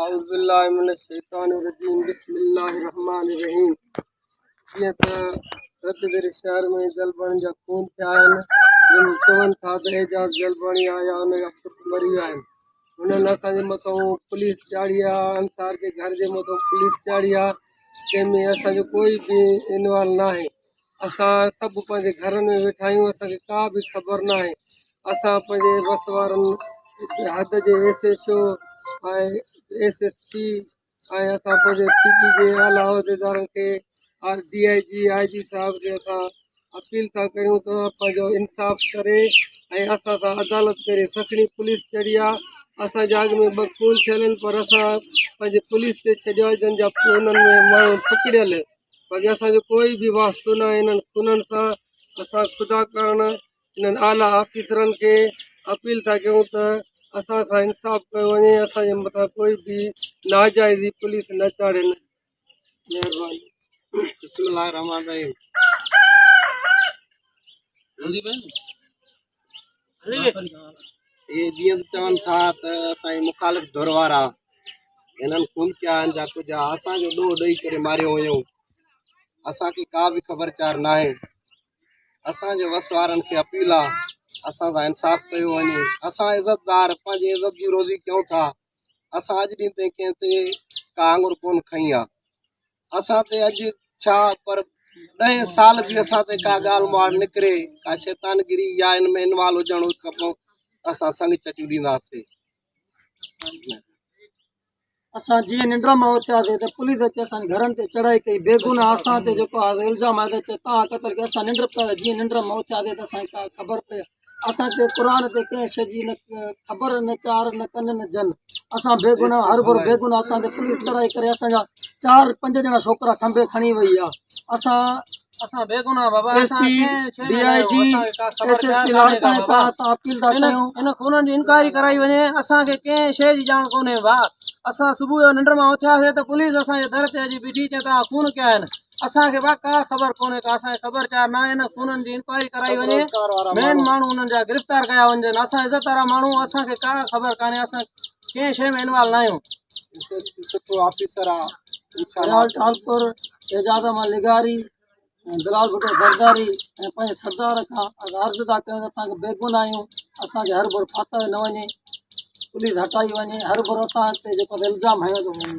اعوذ بالله من الشيطان الرجيم بسم الله الرحمن الرحيم جيئن ته رتديري شهر ۾ جلباڻي جا خون ٿيا آهن جن چون ٿا ته اعجاز جلباڻي آهي يا ان جا پٽ مري ويا آهن هنن اسان جي مٿان پوليس چاڙهي آهي انصار جي گهر جي مٿان پوليس چاڙهي آهي جنهن ۾ اسان جو ڪوئي به انوالو ناهي اسان سڀ پنهنجي گهرن ۾ ويٺا آهيون اسان کي ڪا به خبر ناهي اسان پنهنجي وس وارن حد جي S H O ۽ S S P ۽ اسان پنهنجي سي پي جي اعليٰ عهديدارن کي ڊي I جي آء جي صاحب کي اسان اپيل ٿا ڪريون ته پنهنجو انصاف ڪري ۽ اسان سان عدالت ڪري سکڻي پوليس چڙهي آ اسان جا اڳ ۾ ٻه خون ٿيل آهن پر اسان پنهنجي پوليس تي ڇڏيو آهي جن جا انهن ۾ ماڻهو پڪڙيل باقي اسان جو ڪوئي به واسطو ناهي انهن خونن سان اسان خدا ڪارڻ انهن اعليٰ آفيسرن کي اپيل ٿا ڪيون ته اسان سان انصاف ڪيو وڃي اسان جي مٿان ڪوئي به ناجائزي پوليس نه چاڙهين مهرباني. بسم الله الرحمن الرحيم اهي جيئن ته چون ٿا ته اسان جي مخالف ڌر وارا هنن خون ڪيا آهن جا ڪجهه آهي اسان جو ڏوهه ڏئي ڪري ماريو ويو اسان کي ڪا به خبر چار ناهي اسان جي وس وارن کي اپيل آ اسان سان انصاف ڪيو وڃي اسان عزتدار پنهنجي عزت جي روزي ڪيون ٿا اسان اڄ ڏينهن تائين ڪنهن تي ڪا آڱر ڪون کنئي آ اسان تي اڄ ڇا پر ڏهين سال به اسان تي ڪا ڳالهه مهاڙ نڪري ڪا شيطانگيري يا ان ۾ انوالو هجڻ کپون اسان سنگ چٽيون ڏينداسين. اسان جيئن ننڊ مان اٿياسين ته پوليس اچي اسان جي گهرن تي چڙهائي ڪئي بيگناهه اسان تي جيڪو آهي الزام آهي ته چي توهان قتل ڪيو اسان ننڊ پيا جيئن ننڊ مان اٿياسين ته اسان کي ڪا خبر پئي اسان تي قرآن تي ڪنهن شيء جي نه خبر نه چار نه ڪن نه جن اسان بيگناهه هر ڀر بيگناهه اسان تي پوليس چڙهائي ڪري اسان جا چار پنج ڄڻا ڇوڪرا کنڀي کڻي وئي آ اسان اسان بيگناهه بابا ايس اسان پي ڪنهن شيء ڊي ۾ آء نه جي آهيون اسان کي ڪا خبر ايس ايس چار پي ڪانهي ڪا لاڙڪاڻي بابا کان اسان اپيل ٿا ان ڪيون ان خونن جي انڪوائري ڪرائي وڃي اسان کي ڪنهن شيء جي ڄاڻ ڪونهي ڀاء اسان صبح جو ننڊ مان اٿياسي ته پوليس اسان جي در تي اچي بيٺي چي توهان خون ڪيا آهن اسان کي ڀاء ڪا خبر ڪونهي ڪا اسان کي خبر چار ناهي ان خونن جي انڪوائري ڪرائي وڃي مين ماڻهو انهن جا گرفتار ڪيا وڃن اسان عزت وارا ماڻهو اسان کي ڪا خبر ڪانهي اسان ڪنهن شيء ۾ انوالو ناهيون. ايس ايس پي سٺو آفيسر آ انشاء بلال الله. ٽالپر، اعجاز احمد لغاري ۽ بلال ڀٽو زرداري ۽ پنهنجي سردار کان عرض ٿا ڪيون ته اسان بيگناهه آهيون اسان کي هر ڀر ڦاسايو نه وڃي پوليس هٽائي وڃي هر ڀر اسان تي جيڪو الزام هنيو ٿو وڃي.